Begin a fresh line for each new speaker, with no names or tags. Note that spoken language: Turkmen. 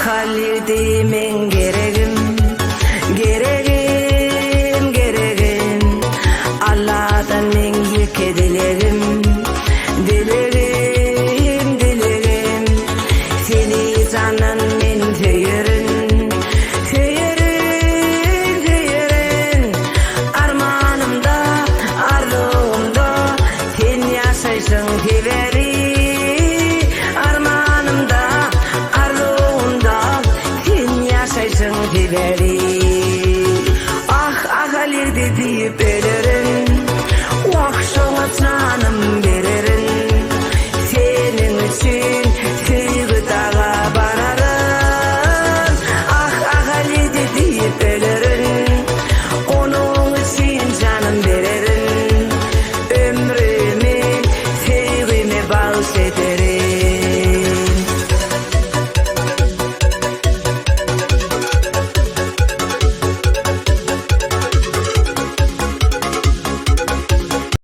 Ahal ýigdi meň geregim, Geregim, geregim. Alladan meň ýeke dilegim, Dilegim, dilegim. Seni jandan men söýerin, Söýerin, söýerin. Armanymda, arzuwymda sen ýaşaýşyň sebäbi. Armanymda, arzuwymda sen ýaşaýşyň sebäbi.